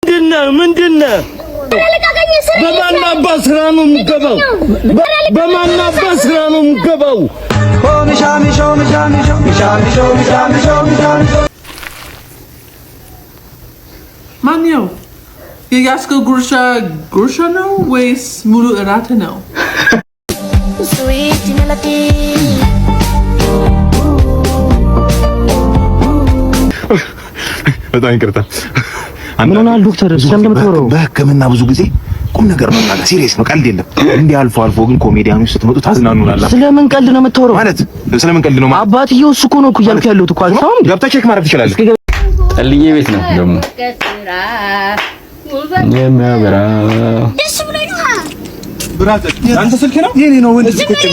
ምንድነው? ምንድነው? በማን አባ ስራ ነው የምገባው? በማን አባ ስራ ነው የምገባው? ማነው? የያዝከው ጉርሻ ጉርሻ ነው ወይስ ሙሉ እራት ነው? Sweet melody. በጣም ይቅርታ። ምን ሆናል ዶክተር? ስለምን እንደምትወራው? በሕክምና ብዙ ጊዜ ቁም ነገር ነው፣ serious ነው፣ ቀልድ የለም። እንዲህ አልፎ አልፎ ግን ኮሜዲያኖች ስትመጡ ታዝናኑናላችሁ። ስለምን ቀልድ ነው የምታወራው? ማለት ስለምን ቀልድ ነው ማለት? አባትየው እሱ እኮ ነው እኮ እያልኩ ያለሁት እኮ፣ አልሰማም እንዴ? ገብተህ check ማድረግ ትችላለህ። ጠልዬ ቤት ነው ደግሞ የሚያበራ። ደስ ብሎኝ ነው። አንተ ስልክ ነው። የኔ ነው ወንድ ቁጭ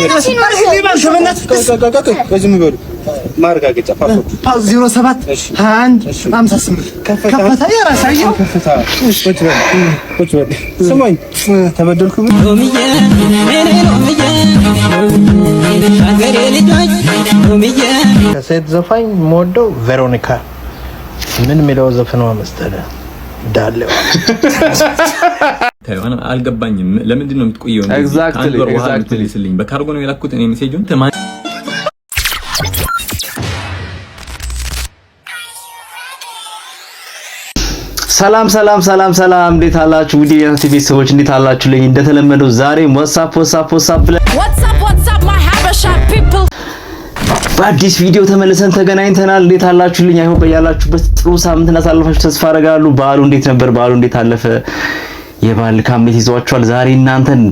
ዝም በሉ። ማረጋገጫ ፓስፖርት 07 21 58 ከፈታ የራሳየው። ከፍታ። ቁጭ በል፣ ቁጭ በል። ስማኝ፣ ተበደልኩ። ሎሚዬ ሎሚዬ ሀገሬ ልጆች ሎሚዬ። ከሴት ዘፋኝ የምወደው ቬሮኒካ። ምን የሚለው ዘፈኗ መሰለህ? ዳሌዋ። አልገባኝም። ለምንድን ነው የምትቆየው? ከአንድ ወር በኋላ የምትመልስልኝ? በካርጎ ነው የላኩት እኔ message ኡን። ሰላም ሰላም ሰላም ሰላም፣ እንዴት አላችሁ? ውድ የናቲ ቤተሰቦች እንዴት አላችሁልኝ? እንደተለመደው ዛሬም what's up, what's up, what's up ብለን What's up, what's up, my Habesha people? በአዲስ ቪዲዮ ተመልሰን ተገናኝተናል። እንዴት አላችሁልኝ? አይሆን በያላችሁበት ጥሩ ሳምንት እንዳሳለፋችሁ ተስፋ አደርጋለሁ። በዓሉ እንዴት ነበር? በዓሉ እንዴት አለፈ? የበዓል ድካም እንዴት ይዟችኋል? ዛሬ እናንተን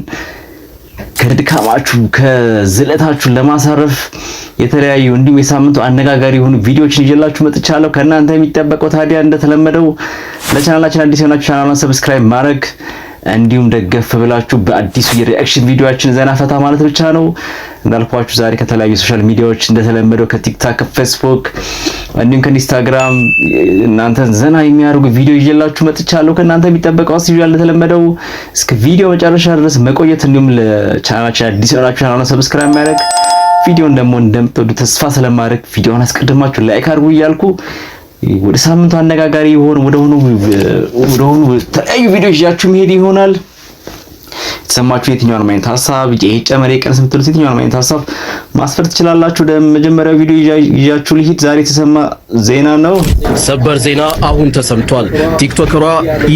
ከድካማችሁ ከዝለታችሁ ለማሳረፍ የተለያዩ እንዲሁም የሳምንቱ አነጋጋሪ የሆኑ ቪዲዮዎችን ይዤላችሁ መጥቻለሁ። ከእናንተ የሚጠበቀው ታዲያ እንደተለመደው ለቻናላችን አዲስ የሆናችሁ ቻናሉን subscribe ማድረግ እንዲሁም ደገፍ ብላችሁ በአዲሱ የ reaction ቪዲዮአችን ዘና ፈታ ማለት ብቻ ነው። እንዳልኳችሁ ዛሬ ከተለያዩ social media ዎች እንደተለመደው ከ TikTok፣ ከ Facebook እንዲሁም ከ Instagram እናንተን ዘና የሚያደርጉ ቪዲዮ ይዤላችሁ መጥቻለሁ። ከእናንተ የሚጠበቀው as usual እንደተለመደው እስከ ቪዲዮ መጨረሻ ድረስ መቆየት እንዲሁም ለቻናላችን አዲስ የሆናችሁ ቻናሉን subscribe ማድረግ፣ ቪዲዮን ደግሞ እንደምትወዱ ተስፋ ስለማድረግ ቪዲዮን አስቀድማችሁ like አድርጉ እያልኩ ወደ ሳምንቱ አነጋጋሪ የሆኑ ወደሆኑ ተለያዩ ቪዲዮ ይዣችሁ መሄድ ይሆናል። የተሰማችሁ የትኛውንም አይነት ሀሳብ፣ ይሄ ጨመር የቀንስ የምትሉት የትኛውንም አይነት ሀሳብ ማስፈር ትችላላችሁ። ወደ መጀመሪያው ቪዲዮ ይዣችሁ ልሂድ። ዛሬ የተሰማ ዜና ነው። ሰበር ዜና አሁን ተሰምቷል። ቲክቶከሯ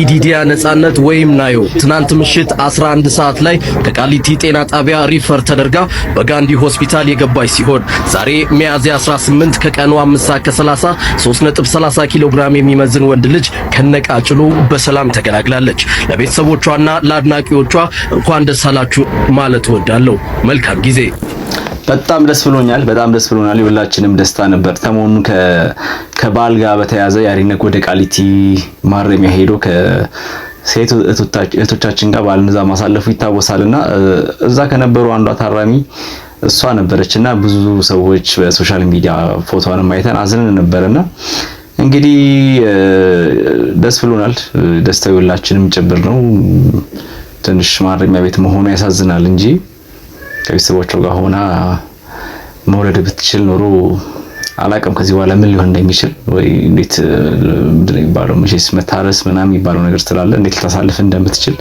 ኢዲዲያ ነጻነት ወይም ናዮ ትናንት ምሽት 11 ሰዓት ላይ ከቃሊቲ ጤና ጣቢያ refer ተደርጋ በጋንዲ ሆስፒታል የገባች ሲሆን ዛሬ ሚያዝያ 18 ከቀኑ 5 ሰዓት ከ30 3.30 ኪሎ ግራም የሚመዝን ወንድ ልጅ ከነቃጭሉ በሰላም ተገላግላለች። ለቤተሰቦቿና ለአድናቂዎቿ እንኳን ደስ አላችሁ ማለት እወዳለሁ። መልካም ጊዜ። በጣም ደስ ብሎኛል። በጣም ደስ ብሎናል። የሁላችንም ደስታ ነበር። ሰሞኑን ከበዓል ጋር በተያያዘ ያሪነክ ወደ ቃሊቲ ማረሚያ ሄዶ ከሴት እህቶቻችን ጋር በዓልን እዛ ማሳለፉ ይታወሳልና እዛ ከነበሩ አንዷ ታራሚ እሷ ነበረች እና ብዙ ሰዎች በ social media ፎቶዋንም አይተን አዝነን ነበርና እንግዲህ ደስ ብሎናል። ደስታው የሁላችንም ጭምር ነው። ትንሽ ማረሚያ ቤት መሆኑ ያሳዝናል እንጂ ከቤተሰቦቿ ጋር ሆና መውለድ ብትችል ኖሮ አላቅም ከዚህ በኋላ ምን ሊሆን እንደሚችል ወይ እንዴት፣ ምንድን ነው የሚባለው፣ መቼስ መታረስ ምናምን የሚባለው ነገር ስላለ እንዴት ልታሳልፍ እንደምትችል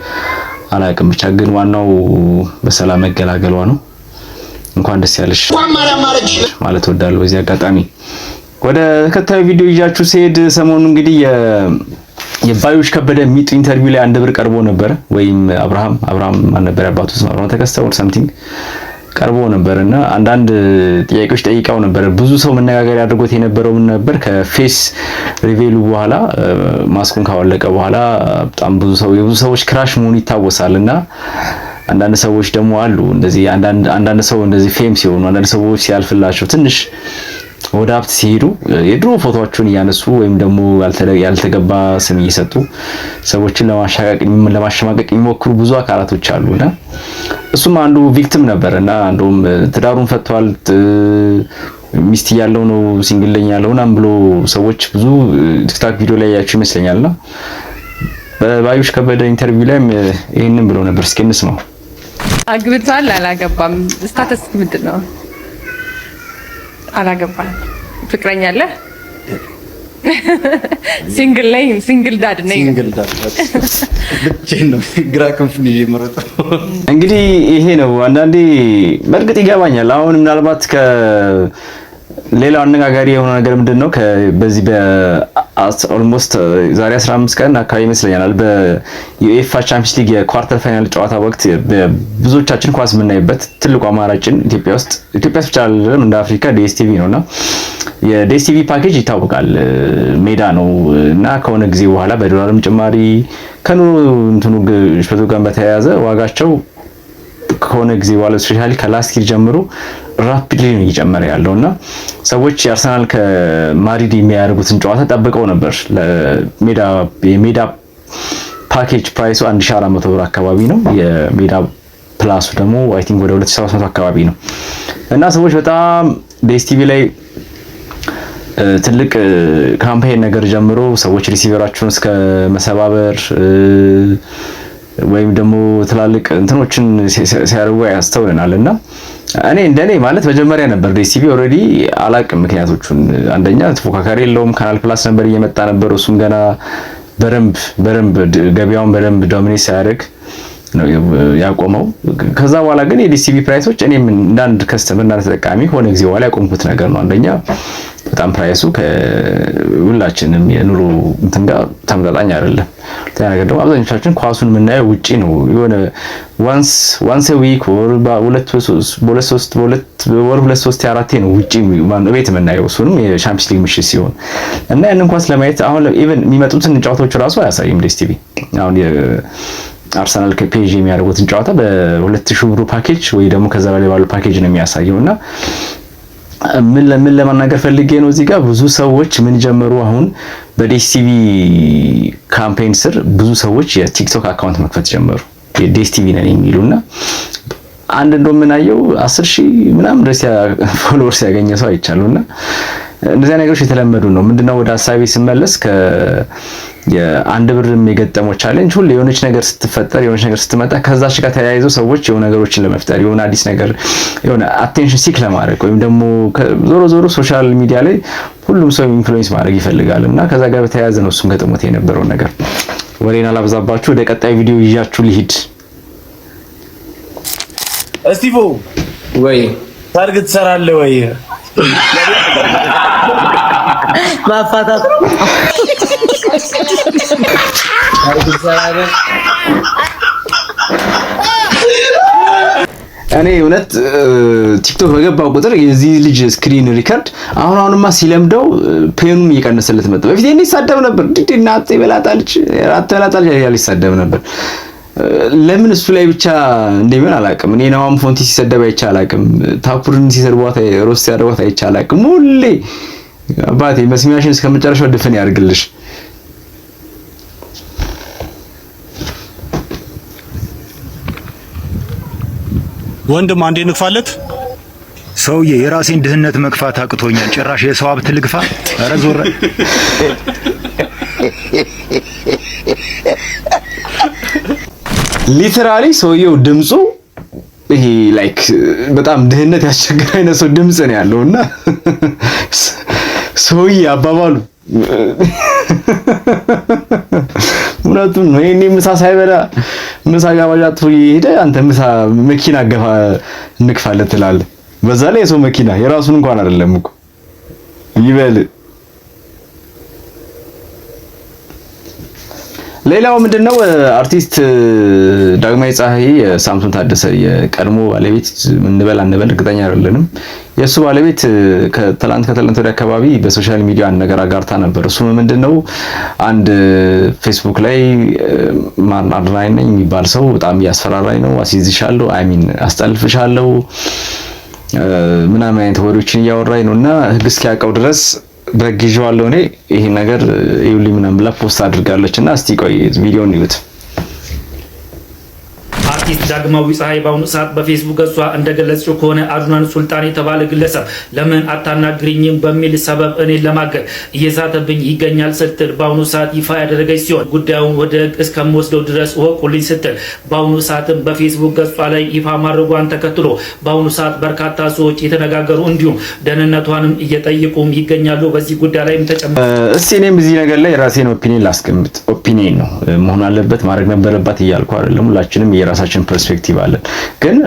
አላቅም። ብቻ ግን ዋናው በሰላም መገላገሏ ነው። እንኳን ደስ ያለሽ ማለት እወዳለሁ። በዚህ አጋጣሚ ወደ ተከታዩ ቪዲዮ ይዣችሁ ሲሄድ ሰሞኑ እንግዲህ የባዩሽ ከበደ ሚጡ interview ላይ አንድ ብር ቀርቦ ነበር፣ ወይም አብርሃም፣ አብርሃም ማን ነበር ያባቱ ስም? አብርሃም ተከስተ or something ቀርቦ ነበር እና አንዳንድ ጥያቄዎች ጠይቀው ነበር። ብዙ ሰው መነጋገሪያ አድርጎት የነበረው ምን ነበር? ከ face reveal ኡ በኋላ፣ ማስኩን ካወለቀ በኋላ በጣም ብዙ ሰው የብዙ ሰዎች crush መሆኑ ይታወሳል። እና አንዳንድ ሰዎች ደግሞ አሉ እንደዚህ፣ አንዳንድ ሰው እንደዚህ fame ሲሆኑ፣ አንዳንድ ሰዎች ሲያልፍላቸው፣ ትንሽ ወደ ሀብት ሲሄዱ የድሮ ፎቶዎቹን እያነሱ ወይም ደግሞ ያልተገባ ስም እየሰጡ ሰዎችን ለማሸማቀቅ የሚሞክሩ ብዙ አካላቶች አሉ እና እሱም አንዱ victim ነበር። እና እንደውም ትዳሩን ፈቷል፣ ሚስት እያለው ነው single ነኝ ያለው ምናምን ብሎ ሰዎች ብዙ TikTok ቪዲዮ ላይ ያያችሁ ይመስለኛልና በባዩሽ ከበደ interview ላይም ይሄንን ብሎ ነበር። እስኪ እንስማው። አግብቷል አላገባም? Status ምንድን ነው? አላገባህም። ፍቅረኛ አለ? Single ነኝ፣ single dad ነኝ። Single dad፣ ብቻዬን ነው፣ ግራ ክንፍን ይዤ የምሮጠው። እንግዲህ ይሄ ነው። አንዳንዴ በእርግጥ ይገባኛል። አሁን ምናልባት ከሌላው አነጋጋሪ የሆነ ነገር ምንድን ነው? በዚህ በ almost ዛሬ 15 ቀን አካባቢ ይመስለኛል በ UEFA Champions League የ quarter final ጨዋታ ወቅት ብዙዎቻችን ኳስ የምናይበት ትልቁ አማራጭን ኢትዮጵያ ውስጥ ብቻ አይደለም፣ እንደ አፍሪካ DStv ነውና የ DStv package ይታወቃል፣ ሜዳ ነው። እና ከሆነ ጊዜ በኋላ በዶላርም ጭማሪ ከኑሮ እንትኑ ግሽበቱ ጋር በተያያዘ ዋጋቸው ከሆነ ጊዜ በኋላ especially ከ last year ጀምሮ rapidly ነው እየጨመረ ያለው። እና ሰዎች የአርሰናል ከማድሪድ የሚያደርጉትን ጨዋታ ጠብቀው ነበር። ለሜዳ የሜዳ package price ኡ 1400 ብር አካባቢ ነው። የሜዳ plus ኡ ደግሞ I think ወደ 2700 አካባቢ ነው። እና ሰዎች በጣም DStv ላይ ትልቅ campaign ነገር ጀምሮ ሰዎች receiver ኣቸውን እስከ መሰባበር ወይም ደግሞ ትላልቅ እንትኖችን ሲያደርጉ ያስተውለናል። እና እኔ እንደኔ ማለት መጀመሪያ ነበር DStv already አላቅም ምክንያቶቹን። አንደኛ ተፎካካሪ የለውም። Canal Plus ነበር እየመጣ ነበር። እሱም ገና በደንብ ገበያውን በደንብ dominate ሳያደርግ ነው ያቆመው። ከዛ በኋላ ግን የ DStv price ኦች እኔም እንደ አንድ customer፣ እንደ አንድ ተጠቃሚ ሆነ ጊዜ በኋላ ያቆምኩት ነገር ነው። አንደኛ በጣም price ኡ ከሁላችንም የኑሮ እንትን ጋር ተመጣጣኝ አይደለም። ሁለተኛ ነገር ደግሞ አብዛኞቻችን ኳሱን የምናየው ውጪ ነው። የሆነ once week ወር በሁለት በሁለት ሶስት በሁለት ወር ሁለት ሶስት አራቴ ነው ውጪ ቤት የምናየው፣ እሱንም የ Champions League ምሽት ሲሆን። እና ያንን ኳስ ለማየት አሁን even የሚመጡትን ጨዋታዎች ራሱ አያሳይም DStv። አሁን አርሰናል ከ PSG የሚያደርጉትን ጨዋታ በ2000 ብሩ ፓኬጅ ወይ ደግሞ ከዛ በላይ ባለው ፓኬጅ ነው የሚያሳየው። እና ምን ለምን ለማናገር ፈልጌ ነው፣ እዚህ ጋር ብዙ ሰዎች ምን ጀመሩ? አሁን በ DStv campaign ስር ብዙ ሰዎች የ TikTok account መክፈት ጀመሩ። የ DStv ነን የሚሉና አንድ እንደው የምናየው 10,000 ምናምን ድረስ followers ያገኘ ሰው አይቻሉና እንደዚያ ነገሮች የተለመዱ ነው። ምንድነው፣ ወደ ሀሳቤ ስመለስ የአንድ ብርም የገጠመው challenge ሁሌ የሆነች ነገር ስትፈጠር፣ የሆነች ነገር ስትመጣ ከዛች ጋር ተያይዘው ሰዎች የሆነ ነገሮችን ለመፍጠር፣ የሆነ አዲስ ነገር፣ የሆነ attention seek ለማድረግ ወይም ደግሞ ዞሮ ዞሮ social media ላይ ሁሉም ሰው influence ማድረግ ይፈልጋል። እና ከዛ ጋር በተያያዘ ነው እሱም ገጥሞት የነበረውን ነገር። ወሬን አላብዛባችሁ፣ ወደ ቀጣይ ቪዲዮ ይዣችሁ ልሂድ። እስቲፎ ወይ ሰርግ ትሰራለህ ወይ? ማፋታት ሰርግ ትሰራለህ? እኔ እውነት TikTok በገባው ቁጥር የዚህ ልጅ screen record አሁን አሁንማ ሲለምደው pain ኑም እየቀነሰለት መጣ። በፊት እኔ ይሳደብ ነበር፣ ዲዲ እናቴ በላጣልች ራት በላጣልች ያለ ይሳደብ ነበር። ለምን እሱ ላይ ብቻ እንደሚሆን አላውቅም። እኔ ናዋም ፎንቲ ሲሰደብ አይቼ አላውቅም። ታፑርን ሲሰድቧት roast ሲያደርጓት አይቼ አላውቅም። ሁሌ አባቴ መስሚያሽን እስከ መጨረሻው ድፍን ያድርግልሽ። ወንድም አንዴ ንግፋለት። ሰውዬ የራሴን ድህነት መግፋት አቅቶኛል፣ ጭራሽ የሰው ሀብት ልግፋ? ኧረ ዞር። Literally ሰውየው ድምፁ ይሄ like በጣም ድህነት ያስቸገረ አይነት ሰው ድምፅ ነው ያለው። እና ሰውዬ አባባሉ እውነቱን ነው። ይሄኔ ምሳ ሳይበላ ምሳ ጋባዣ አጥቶ እየሄደ አንተ ምሳ መኪና ገፋ እንክፋለት ትላለህ። በዛ ላይ የሰው መኪና፣ የራሱን እንኳን አይደለም እኮ ይበል። ሌላው ምንድነው? አርቲስት ዳግማዊ ፀሐይ፣ የሳምሶን ታደሰ የቀድሞ ባለቤት እንበል አንበል እርግጠኛ አይደለንም። የእሱ ባለቤት ከትላንት ከትላንት ወዲያ አካባቢ በ social media አንድ ነገር አጋርታ ነበር። እሱም ምንድነው? አንድ ፌስቡክ ላይ ማን አድናኝ ነኝ የሚባል ሰው በጣም እያስፈራራኝ ነው፣ አስይዝሻለሁ፣ I mean አስጠልፍሻለሁ ምናምን አይነት ወሬዎችን እያወራኝ ነው እና ህግ እስኪያውቀው ድረስ በህግ ይዤዋለሁ እኔ ይሄን ነገር ይኸውልኝ ምናምን ብላ post አድርጋለች። እና እስቲ ቆይ ቪዲዮን እዩት። አርቲስት ዳግማዊ ፀሐይ በአሁኑ ሰዓት በፌስቡክ ገጿ እንደገለጸችው ከሆነ አድናን ሱልጣን የተባለ ግለሰብ ለምን አታናግሪኝም በሚል ሰበብ እኔን ለማገድ እየዛተብኝ ይገኛል ስትል በአሁኑ ሰዓት ይፋ ያደረገች ሲሆን፣ ጉዳዩን ወደ ሕግ እስከምወስደው ድረስ እወቁልኝ ስትል በአሁኑ ሰዓትም በፌስቡክ ገጿ ላይ ይፋ ማድረጓን ተከትሎ በአሁኑ ሰዓት በርካታ ሰዎች የተነጋገሩ እንዲሁም ደህንነቷንም እየጠየቁም ይገኛሉ። በዚህ ጉዳይ ላይም ተጨማሪ እስቲ እኔም እዚህ ነገር ላይ የራሴን opinion ላስቀምጥ። Opinion ነው፣ መሆን አለበት፣ ማድረግ ነበረባት እያልኩ አይደለም። ሁላችንም የራሳችን perspective አለን። ግን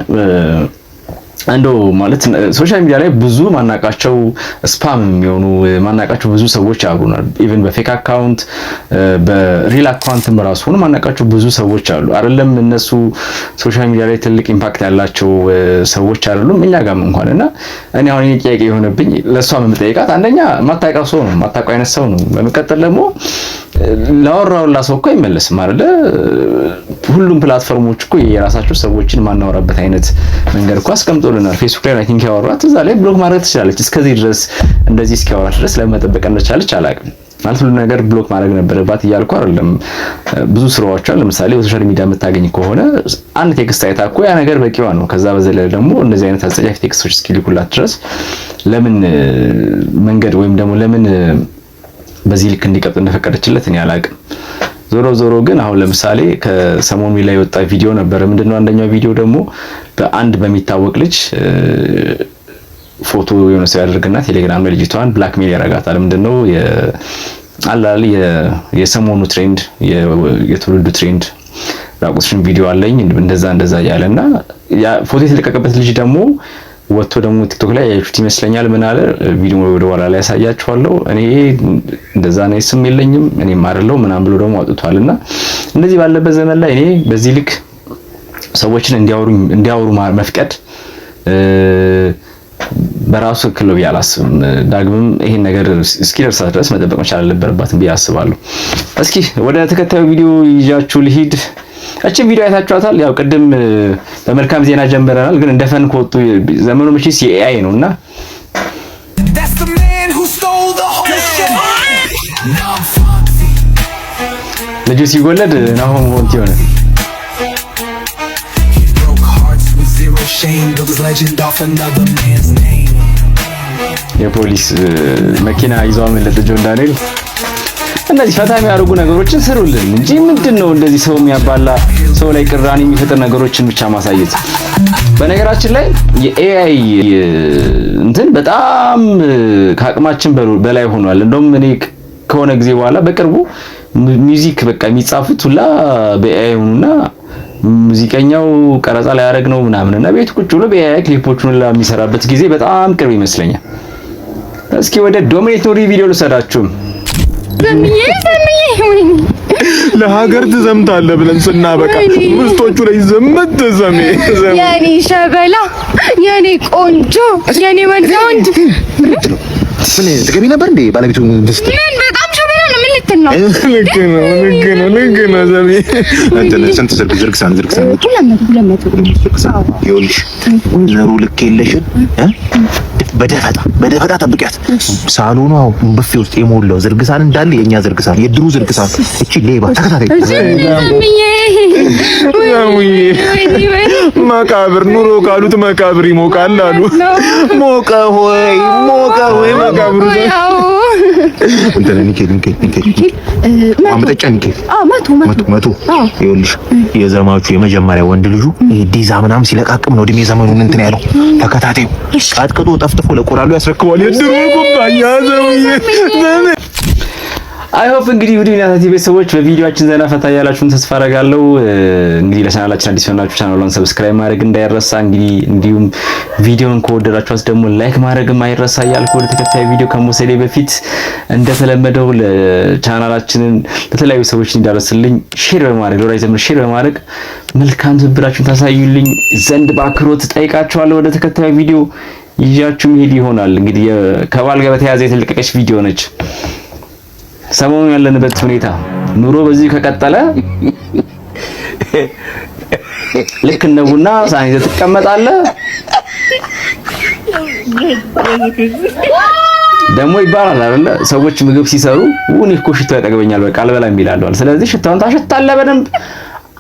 እንደው ማለት social media ላይ ብዙ ማናቃቸው spam የሚሆኑ ማናቃቸው ብዙ ሰዎች አብሩናል። Even በ fake account፣ በ real account ም ራሱ ሆኖ ማናቃቸው ብዙ ሰዎች አሉ። አይደለም እነሱ social media ላይ ትልቅ impact ያላቸው ሰዎች አይደሉም እኛ ጋርም እንኳን። እና እኔ አሁን እኔ ጥያቄ የሆነብኝ ለእሷ የምጠይቃት አንደኛ ማታውቀው ሰው ነው፣ ማታውቀው አይነት ሰው ነው። በመቀጠል ደግሞ ላወራውላ ሰው እኮ አይመለስም አይደለ? ሁሉም platform ኦች እኮ የራሳቸው ሰዎችን ማናወራበት አይነት መንገድ እኮ አስቀምጦልናል። ፌስቡክ ላይ I think ያወራት እዛ ላይ block ማድረግ ትችላለች። እስከዚህ ድረስ እንደዚህ እስኪያወራት ድረስ ለመጠበቅ እንደቻለች አላውቅም። ማለት ሁሉ ነገር block ማድረግ ነበረባት እያልኩ አይደለም። ብዙ ስራዎች አሉ። ለምሳሌ በ social media የምታገኝ ከሆነ አንድ text አይታ እኮ ያ ነገር በቂዋ ነው። ከዛ በዘለለ ደግሞ እነዚህ አይነት አጸያፊ text ኦች እስኪልኩላት ድረስ ለምን መንገድ ወይም ደግሞ ለምን በዚህ ልክ እንዲቀጥ እንደፈቀደችለት እኔ አላውቅም። ዞሮ ዞሮ ግን አሁን ለምሳሌ ከሰሞኑ ላይ የወጣ ቪዲዮ ነበረ። ምንድነው? አንደኛው ቪዲዮ ደግሞ በአንድ በሚታወቅ ልጅ ፎቶ የሆነ ሰው ያደርግና ቴሌግራም ላይ ልጅቷን blackmail ያደርጋታል። ምንድነው አላል የሰሞኑ trend፣ የትውልዱ trend፣ ራቁትሽን ቪዲዮ አለኝ እንደዛ እንደዛ እያለና ያ ፎቶ የተለቀቀበት ልጅ ደግሞ ወጥቶ ደግሞ ቲክቶክ ላይ ያያችሁት ይመስለኛል። ምን አለ? ቪዲዮ ወደ ኋላ ላይ ያሳያችኋለሁ። እኔ እንደዛ ነው ስም የለኝም፣ እኔም አይደለሁ ምናምን ብሎ ደግሞ አውጥቷልና እንደዚህ ባለበት ዘመን ላይ እኔ በዚህ ልክ ሰዎችን እንዲያወሩ መፍቀድ በራሱ ትክክል ነው ብዬ አላስብም። ዳግምም ይሄን ነገር እስኪደርሳት ድረስ መጠበቅ መቻል አልነበረባትም ብዬ አስባለሁ። እስኪ ወደ ተከታዩ ቪዲዮ ይዣችሁ ልሂድ። እቺን ቪዲዮ አይታችኋታል። ያው ቅድም በመልካም ዜና ጀምረናል፣ ግን እንደ fun ከወጡ ዘመኑ መቼስ የ AI ነውና That's the man who stole the whole show. Now I'm Foxy. ልጁ ሲወለድ ናሆም ፎንቲ ሆነ። He broke hearts with zero shame. Built his legend off another man's name. የፖሊስ መኪና ይዞ አመለጠ ጆን ዳንኤል። እነዚህ ፈታ የሚያደርጉ ነገሮችን ስሩልን እንጂ ምንድን ነው እንደዚህ ሰው የሚያባላ፣ ሰው ላይ ቅራኔ የሚፈጥር ነገሮችን ብቻ ማሳየት? በነገራችን ላይ የ AI እንትን በጣም ከአቅማችን በላይ ሆኗል። እንደውም እኔ ከሆነ ጊዜ በኋላ በቅርቡ music በቃ የሚጻፉት ሁላ በ AI ሆኑና ሙዚቀኛው ቀረጻ ላይ ያደረግ ነው ምናምን እና ቤቱ ቁጭ ብሎ በ AI clip ኦቹን ሁላ የሚሰራበት ጊዜ በጣም ቅርብ ይመስለኛል። እስኪ ወደ ዶሚኔት ኑሪ ቪዲዮ ልውሰዳችሁ። ዘምዬ ዘምዬ፣ ወይኔ! ለሀገር ትዘምታለህ ብለን ስናበቃ ምስቶቹ ላይ ዘመት ዘሜ። የኔ ሸበላ፣ የኔ ቆንጆ፣ የኔ ወንድ ወንድ። ምን ትገቢ ነበር እንዴ ባለቤቱ ስትል? ምን በጣም ሸበላ ነው። ምን ልትል ነው? ልክ ነው፣ ልክ ነው፣ ልክ ነው ዘሜ። እንትን ስንት ዝርግ ዝርግ ሳን ዝርግ ሳን? 200፣ 200። ዝርግ ሳን። ይኸውልሽ ዘሩ ልክ የለሽን እ በደፈጣ በደፈጣ ጠብቂያት። ሳሎኑ አሁን ብፌ ውስጥ የሞላው ዝርግ ሳን እንዳለ የኛ ዝርግ ሳን፣ የድሩ ዝርግ ሳን። እቺ ሌባ ተከታታይ። ዘምዬ፣ መቃብር ኑሮ ካሉት መቃብር ይሞቃል አሉ። ሞቀ ሆይ ሞቀ ሆይ መቃብሩ። እንትን ኒኬል ኒኬል ኒኬል ማምጠጫ ኒኬል። 100፣ 100። 100፣ 100። ይኸውልሽ የዘማቹ የመጀመሪያ ወንድ ልጁ ይሄ ዲዛ ምናምን ሲለቃቅም ነው እድሜ ዘመኑን እንትን ያለው። ተከታታዩ ቀጥቅጦ ጠፍጥፎ ለቆራሉ ያስረክበዋል። የድሮ ኩባያ ዘውዬ። I hope እንግዲህ ውድ ናታቲ ቤተሰቦች በቪዲዮአችን ዘና ፈታ ያላችሁን ተስፋ አደርጋለሁ። እንግዲህ ለቻናላችን አዲስ ሆናችሁ ቻናሉን subscribe ማድረግ እንዳይረሳ፣ እንግዲህ እንዲሁም ቪዲዮን ከወደዳችኋት ደግሞ like ማድረግም አይረሳ እያልኩ ወደ ተከታዩ ቪዲዮ ከመውሰዴ በፊት እንደተለመደው ለቻናላችንን ለተለያዩ ሰዎች እንዲዳረስልኝ share በማድረግ፣ ለወዳጅ ዘመድ share በማድረግ መልካም ትብብራችሁን ታሳዩልኝ ዘንድ በአክብሮት ጠይቃችኋለሁ። ወደ ተከታዩ ቪዲዮ ይዣችሁ መሄድ ይሆናል። እንግዲህ ከባል ጋር በተያያዘ የተለቀቀች ቪዲዮ ነች። ሰሞኑን ያለንበት ሁኔታ ኑሮ በዚህ ከቀጠለ ልክ እንደ ቡና ሳህን ይዘህ ትቀመጣለህ። ደግሞ ይባላል አይደለ? ሰዎች ምግብ ሲሰሩ እኔ እኮ ሽታው ያጠግበኛል በቃ አልበላም ይላሉ። ስለዚህ ሽታውን ታሸታለህ በደንብ።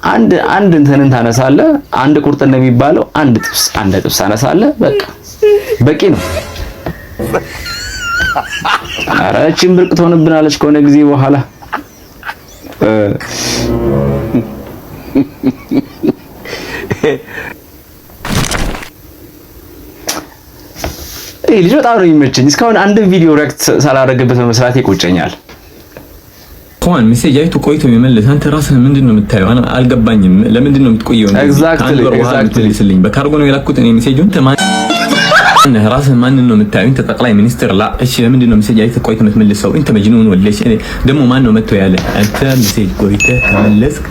አንድ አንድ እንትንን ታነሳለህ። አንድ ቁርጥ እንደሚባለው አንድ ጥብስ፣ አንድ ጥብስ ታነሳለህ። በቃ በቂ ነው። ኧረ እቺን ብርቅ ትሆንብናለች ከሆነ ጊዜ በኋላ። ይህ ልጅ በጣም ነው የሚመቸኝ። እስካሁን አንድ ቪዲዮ react ሳላደርግበት በመስራት ይቆጨኛል። እንኳን message አይቶ ቆይቶ የሚመልስ አንተ ራስህ ምንድን ነው የምታየው? አልገባኝም። ለምንድን ነው የምትቆየው? Exactly. በካርጎ ነው የላኩት እኔ message ኡን። ራስህ ማንን ነው የምታየው? انت ጠቅላይ ሚኒስትር لا። እሺ ለምንድን ነው message አይተህ ቆይተህ የምትመልሰው? انت مجنون ولا ايش? ደግሞ ማን ነው መጥቶ ያለ? አንተ message ቆይተህ ከመለስክ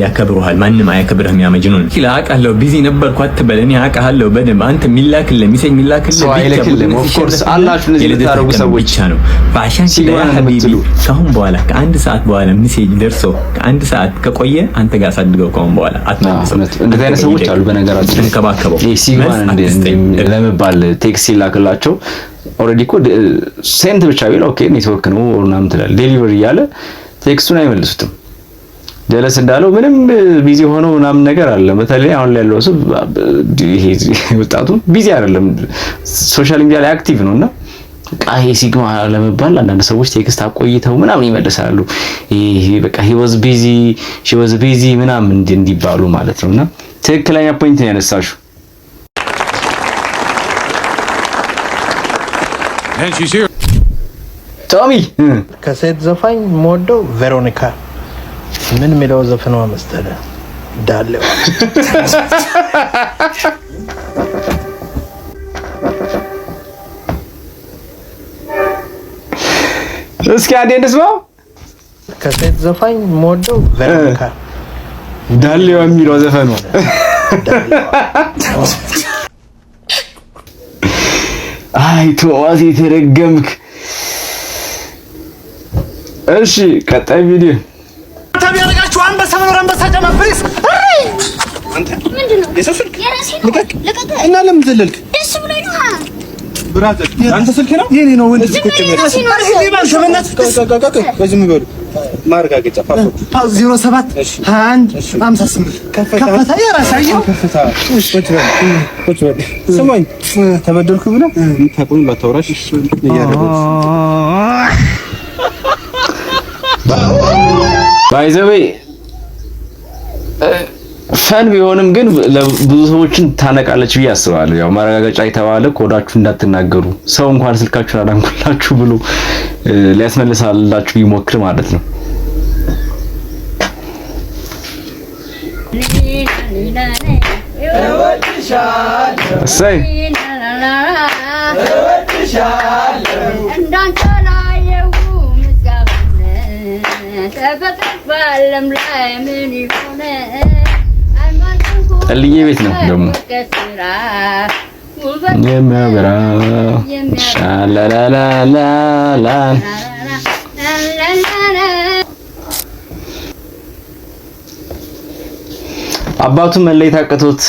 ያከብሩሃል፣ ማንም አያከብርህም። ያ مجنون አውቃለሁ፣ busy ነበርኩ አትበል። እኔ አውቃለሁ በደንብ። አንተ የሚላክልህ message የሚላክልህ ሰው አይልክልህም። Of course አላችሁ እነዚህ የምታደርጉ ሰዎች ብቻ ነው። فعشان كده يا حبيبي ከአሁን በኋላ ከአንድ ሰዓት በኋላ message ደርሶ ከአንድ ሰዓት ከቆየ አንተ ጋር አሳድገው። ከአሁን በኋላ አትመልሰው። እንደዚህ አይነት ሰዎች አሉ። በነገራችን ተንከባከበው። ይሄ ሲግማን ለመባል text ሲላክላቸው already እኮ sent ብቻ ቢል okay network ነው ምናምን ትላለህ። Delivery እያለ text ኡን አይመልሱትም። ጀለስ እንዳለው ምንም busy ሆኖ ምናምን ነገር አለ። በተለይ አሁን ላይ ያለው ሰው ይሄ ወጣቱ busy አይደለም፣ social media ላይ active ነውና በቃ ይሄ sigma ለመባል አንዳንድ ሰዎች text አቆይተው ምናምን ይመልሳሉ። ይሄ በቃ he was busy፣ she was busy ምናምን እንዲባሉ ማለት ነውና ትክክለኛ point ነው ያነሳሽው። ቶሚ። ከሴት ዘፋኝ የምወደው ቬሮኒካ። ምን የሚለው ዘፈኗ መሰለህ? ዳሌዋ። እስኪ አንዴ እንስማው። ከሴት ዘፋኝ የምወደው ቬሮኒካ። ዳሌዋ የሚለው ዘፈኗ። አይ ቶማስ የተረገምክ። እሺ ቀጣይ ቪዲዮ። ያደረጋችሁ አንበሳ መኖር አንበሳ ጫማ please። ምንድን ነው? የሰው ስልክ የራሴ ነው። ልቀቅ። ልቀቅ። እና ለምን ዘለልክ? ደስ ብሎኝ ነው። Brother አንተ ስልክ ነው የኔ ነው። ወንድ ቁጭ በል። ዝም በሉ። ማረጋገጫ ፓስፖርት 07 21 58 ከፈታ የራሳየው። ከፍታ። ቁጭ በል፣ ቁጭ በል። ስማኝ፣ ተበደልኩ ብለህ የምታውቀውን ባታወራሽ እያደረጉት By the way fun ቢሆንም ግን ብዙ ሰዎችን ታነቃለች ብዬ አስባለሁ። ያው ማረጋገጫ የተባለ ኮዳችሁ እንዳትናገሩ፣ ሰው እንኳን ስልካችሁን አዳንኩላችሁ ብሎ ሊያስመልሳላችሁ ቢሞክር ማለት ነው። እሰይ። እንዳንተ ላየው ተፈጥሮ በዓለም ላይ ምን ይሆነ? ጠልዬ ቤት ነው ደግሞ የሚያበራ ሻላላላላ። አባቱ መለየት አቅቶት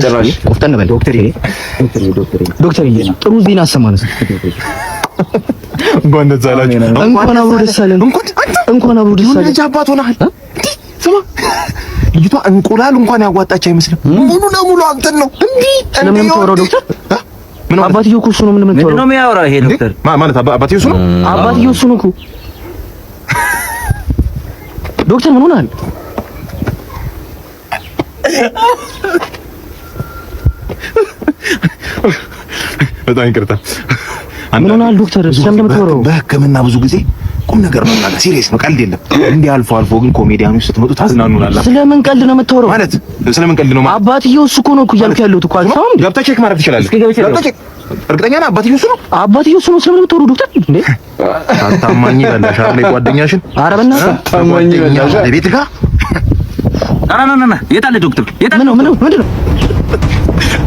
ጭራሽ። ቆፍጠን በል ዶክተር። ዶክተር ጥሩ ዜና አሰማን። እንኳን ደስ አላችሁ። እንኳን አብሮ ደስ አለን። እንኳን አብሮ ደስ አለን። ልጅ አባት ሆነሃል። እንዴ ስማ፣ ልጅቷ እንቁላል እንኳን ያዋጣች አይመስልም። ሙሉ ለሙሉ አንተን ነው። እንዴ ስለምን የምታወራው ዶክተር? ምን አባትየው እኮ እሱ ነው። ምን የምታወራው? ነው የሚያወራው ይሄ ዶክተር? ማለት አባትየው እሱ ነው። አባትየው እሱ ነው እኮ። ዶክተር ምን ሆነሃል? በጣም ይቅርታ። ምን ሆነሃል ዶክተር? ስለምን የምታወራው? በሕክምና ብዙ ጊዜ ቁም ነገር ነው እና serious ነው፣ ቀልድ የለም። እንዲህ አልፎ አልፎ ግን ኮሜዲያኖች ስትመጡ ታዝናኑናላችሁ። ስለምን ቀልድ ነው የምታወራው? ማለት ስለምን ቀልድ ነው ማለት? አባትየው እሱ እኮ ነው እኮ እያልኩ ያለሁት እኮ አልሰማም እንዴ? ገብተህ check ማድረግ ትችላለህ። ገብተህ check። እርግጠኛ ነህ አባትየው እሱ ነው? አባትየው እሱ ነው። ስለምን የምታወራው ዶክተር? እንዴ ታማኝ በላሽ አይደል? ጓደኛሽን። ኧረ በእናትህ። ታማኝ በላሽ። ቤት ጋር ና ና ና፣ የት አለ ዶክተር? የት አለ? ምን ነው ምን ነው ምንድን ነው?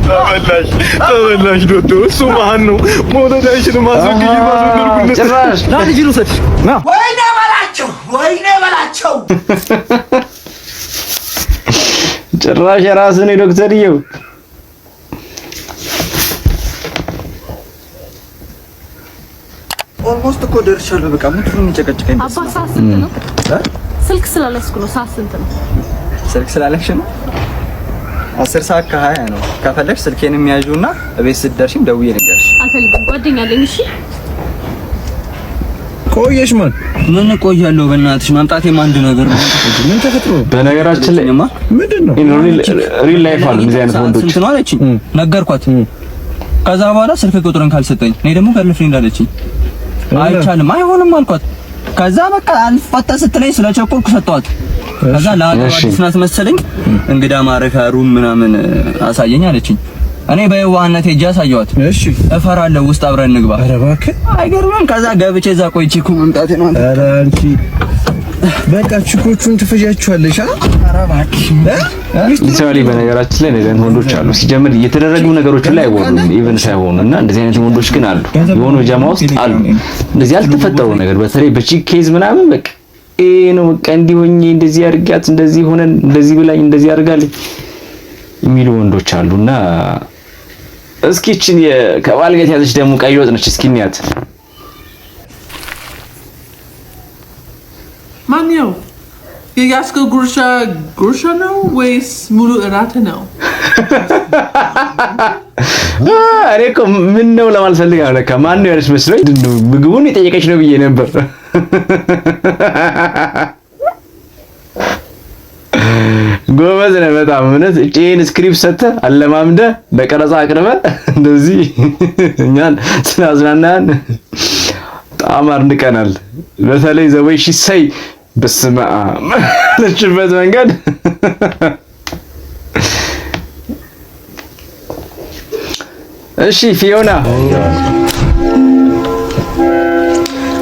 ተበላሽ ተበላሽ። ዶክተር እሱ መሀን ነው፣ መውለድ አይችልም። አስወግጄ ማስወገድኩለት። ጭራሽ ና ልጅ ውሰድ ና። ወይኔ በላቸው፣ ወይኔ በላቸው። ጭራሽ የራስን ዶክተርዬው። Almost እኮ ደርሻለሁ። በቃ ምንድን ነው የሚጨቀጭቀኝ? አባ ሰዓት ስንት ነው? ስልክ ስላለስኩ ነው። ሰዓት ስንት ነው? ስልክ ስላለሽ ነው። 10 ሰዓት ከ20 ነው። ከፈለግሽ ስልኬንም ያዢውና እቤት ስትደርሺም ደውዬ ልንገርሽ። አልፈልግም። ጓደኛ አለኝ። እሺ። ቆየሽ ማን? ምን እቆያለሁ? በእናትሽ መምጣቴም አንድ ነገር ነው። ምን ተፈጥሮ? በነገራችን ላይ ምንድን ነው? Real life አሉ እንደዚህ አይነት ወንዶች። ስንት ነው አለችኝ። ነገርኳት። ከዛ በኋላ ስልክ ቁጥርን ካልሰጠኝ እኔ ደግሞ girlfriend አለችኝ። አይቻልም፣ አይሆንም አልኳት። ከዛ በቃ አልፋታ ስትለኝ ስለቸኮልኩ ሰጠኋት። ከዛ ለሀገሩ አዲስ ናት መሰለኝ፣ እንግዳ ማረፊያ room ምናምን አሳየኝ አለችኝ። እኔ በየዋህነት ሄጄ አሳየኋት። እሺ። እፈራለሁ፣ ውስጥ አብረን እንግባ። ኧረ እባክህ። አይገርምም? ከዛ ገብቼ እዛ ቆይቼ እኮ መምጣቴ ነው። ኧረ አንቺ በቃ ቺኮቹን ትፈጃቸዋለሽ። አ ኧረ እባክሽ። Literally በነገራችን ላይ እንደዚህ አይነት ወንዶች አሉ። ሲጀምር የተደረጉ ነገሮች ላይ አይወሩም even ሳይሆኑ፣ እና እንደዚህ አይነት ወንዶች ግን አሉ። የሆኑ ጀማ ውስጥ አሉ እንደዚህ ያልተፈጠሩ ነገር፣ በተለይ በ chick case ምናምን፣ በቃ ይሄ ነው፣ በቃ እንዲህ ሆኜ፣ እንደዚህ አድርጊያት፣ እንደዚህ ሆነን፣ እንደዚህ ብላኝ፣ እንደዚህ አድርጋልኝ የሚሉ ወንዶች አሉና እስኪ እችን ከባል ጋር የተያዘች ደግሞ ቀይ ወጥ ነች። እስኪ እንያት። ማነው የያዝከው ጉርሻ? ጉርሻ ነው ወይስ ሙሉ እራት ነው? እኔ እኮ ምን ነው ለማለት ፈልጋ ነው። ለካ ማን ነው ያለች መስሎኝ ምግቡን የጠየቀች ነው ብዬ ነበር። ጎበዝ ነህ በጣም፣ እውነት። ይሄን script ሰጥተህ፣ አለማምደህ፣ በቀረጻ አቅርበህ እንደዚህ እኛን ስላዝናናን በጣም አድንቀናል። በተለይ the way she say በስመ አብ ያለችበት መንገድ። እሺ ፊዮና።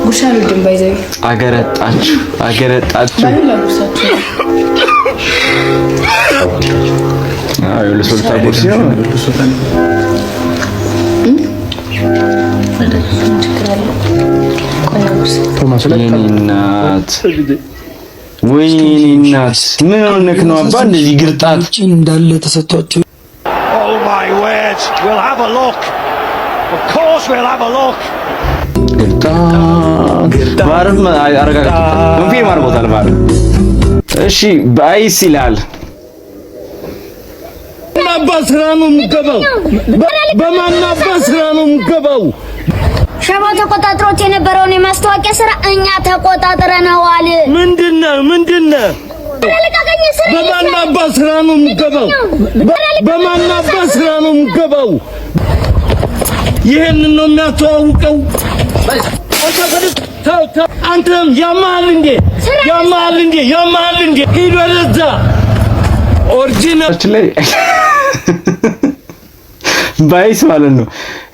ጉርሻ አልወድም። By the way አገረጣችሁ አገረጣችሁ። ባይሆን ላጉርሳችሁ። አዎ፣ ለሰው ልታጎርሲ ነው። ችግር አለው? ቆይ ላጉርስ። የኔ እናት፣ ወይኔ እናት፣ ምን ሆነክ ነው አባ እንደዚህ ግርጣት? እንዳለ ተሰጥቷቸው Oh my word, we'll have a look. Of course we'll have a look. ግርጣት VAR ም አረጋግጦታል፣ confirm አድርጎታል VAR። እሺ ባይስ ይላል። አባ ስራ ነው የምገባው? በማን አባ ስራ ነው የምገባው? ሸባ ተቆጣጥሮት የነበረውን የማስታወቂያ ስራ እኛ ተቆጣጥረነዋል። ምንድነው? ምንድነው? ልቀቀኝ! ስራ በማን አባ ስራ ነው የምገባው? በማን አባ ስራ ነው የምገባው? ይሄንን ነው የሚያስተዋውቀው። ተው ተው፣ አንተም ያማል እንዴ? ያማል እንዴ? ያማል እንዴ? ሂድ ወደዛ። Original ላይ ባይስ ማለት ነው።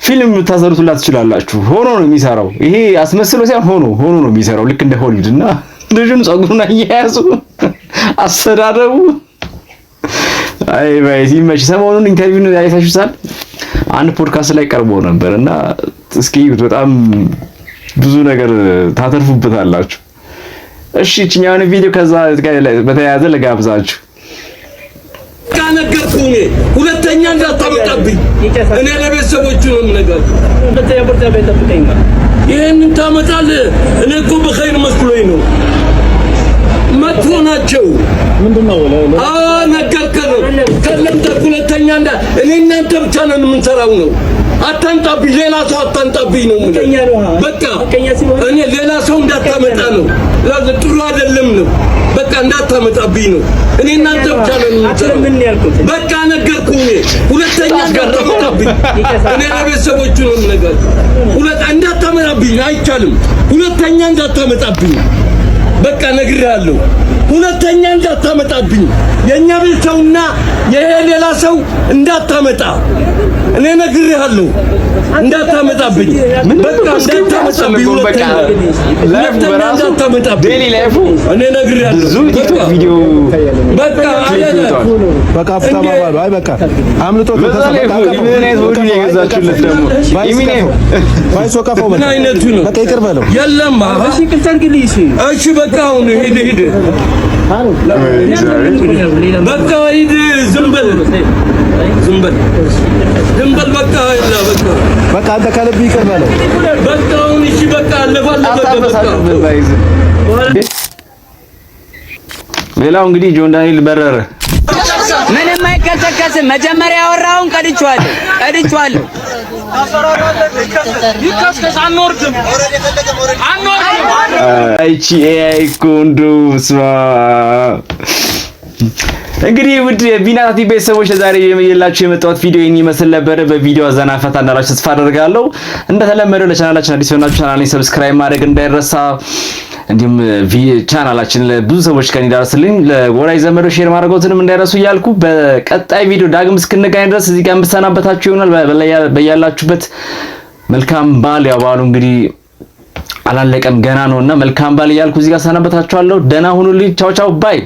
ፊልም ልታሰሩትላት ትችላላችሁ። ሆኖ ነው የሚሰራው። ይሄ አስመስሎ ሳይሆን ሆኖ ሆኖ ነው የሚሰራው። ልክ እንደ ሆሊውድ። እና ልጁን ጸጉሩን አያያዙ፣ አሰዳደቡ፣ አይ ባይስ ይመች። ሰሞኑን interview አይታችሁታል? አንድ ፖድካስት ላይ ቀርቦ ነበር እና እስኪ እዩት። በጣም ብዙ ነገር ታተርፉበታላችሁ። እሺ እችኛውን ቪዲዮ ከዛ ጋር በተያያዘ ልጋብዛችሁ። ነገርኩህ። እኔ ሁለተኛ እንዳታመጣብኝ። እኔ ለቤተሰቦቹ ነው የምነግራቸው። ይሄንን ታመጣለህ። እኔ እኮ በኸይር መስሎኝ ነው። መጥፎ ናቸው። አዎ ነገርከን። ከለምተ ሁለተኛ እንዳ እኔ እናንተ ብቻ ነን የምንሰራው ነው። አታምጣብኝ፣ ሌላ ሰው አታምጣብኝ ነው የምልህ። በቃ እኔ ሌላ ሰው እንዳታመጣ ነው። ጥሩ አይደለም ነው። በቃ እንዳታመጣብኝ ነው። እኔ እናንተ ብቻ ነን የምንሰራው። በቃ ነገርኩህ። እኔ ሁለተኛ እንዳታመጣብኝ። እኔ ለቤተሰቦቹ ነው የምነግራቸው። ሁለት እንዳታመጣብኝ አይቻልም። ሁለተኛ እንዳታመጣብኝ፣ በቃ ነግሬሃለሁ። ሁለተኛ እንዳታመጣብኝ፣ የእኛ ቤት ሰውና ይሄ ሌላ ሰው እንዳታመጣ፣ እኔ ነግሬሃለሁ። እንዳታመጣብኝ፣ በቃ እንዳታመጣብኝ። ሁለተኛ ሁለተኛ እንዳታመጣብኝ Daily life ኡ እኔ ነግሬሃለሁ። ብዙ ቲክቶክ ቪዲዮ በቃ ክሊፕ ይወጣል። በቃ አፍታ ባባሉ። አይ በቃ አምልጦ። በዛ ላይ ምን አይነት ወዱ የገዛችሁለት ደግሞ ኢሚኔም። ባይሶ ቀፈው። ምን አይነቱ ነው? በቃ ይቅር በለው። የለም። እሺ በቃ አሁን ሂድ ሂድ፣ በቃ ሂድ። ዝም በል ዝም በል ዝም በል፣ በቃ ይላ በቃ። በቃ አንተ ከልብ ይቅር በለው። በቃ አሁን እሺ በቃ አለፈ አለፈ በቃ። አታበሳጭበት ባይዝ። ሌላው እንግዲህ ጆን ዳንኤል በረረ። ምንም አይከሰከስም። መጀመሪያ ያወራውን ቀድቼዋለሁ ቀድቼዋለሁ። ይከስከስ፣ አንወርድም አንወርድም። አይቺ AI እኮ እንደው ስማ። እንግዲህ ውድ የቢናቲ ቤተሰቦች፣ ለዛሬ ይዤላችሁ የመጣሁት ቪዲዮ ይህን ይመስል ነበረ። በቪዲዮ ዘና ፈታ እንዳላችሁ ተስፋ አደርጋለሁ። እንደተለመደው ለቻናላችን አዲስ የሆናችሁ ቻናሌን subscribe ማድረግ እንዳይረሳ፣ እንዲሁም ቻናላችን ለብዙ ሰዎች ጋር እንዲደርስልኝ ለወዳጅ ዘመዶ share ማድረጎትንም እንዳይረሱ እያልኩ በቀጣይ ቪዲዮ ዳግም እስክንገናኝ ድረስ እዚህ ጋር የምሰናበታችሁ ይሆናል። በያላችሁበት መልካም በዓል። ያው በዓሉ እንግዲህ አላለቀም ገና ነውና መልካም በዓል እያልኩ እዚህ ጋር ሰናበታችኋለሁ። ደህና ሁኑልኝ። ቻው ቻው bye።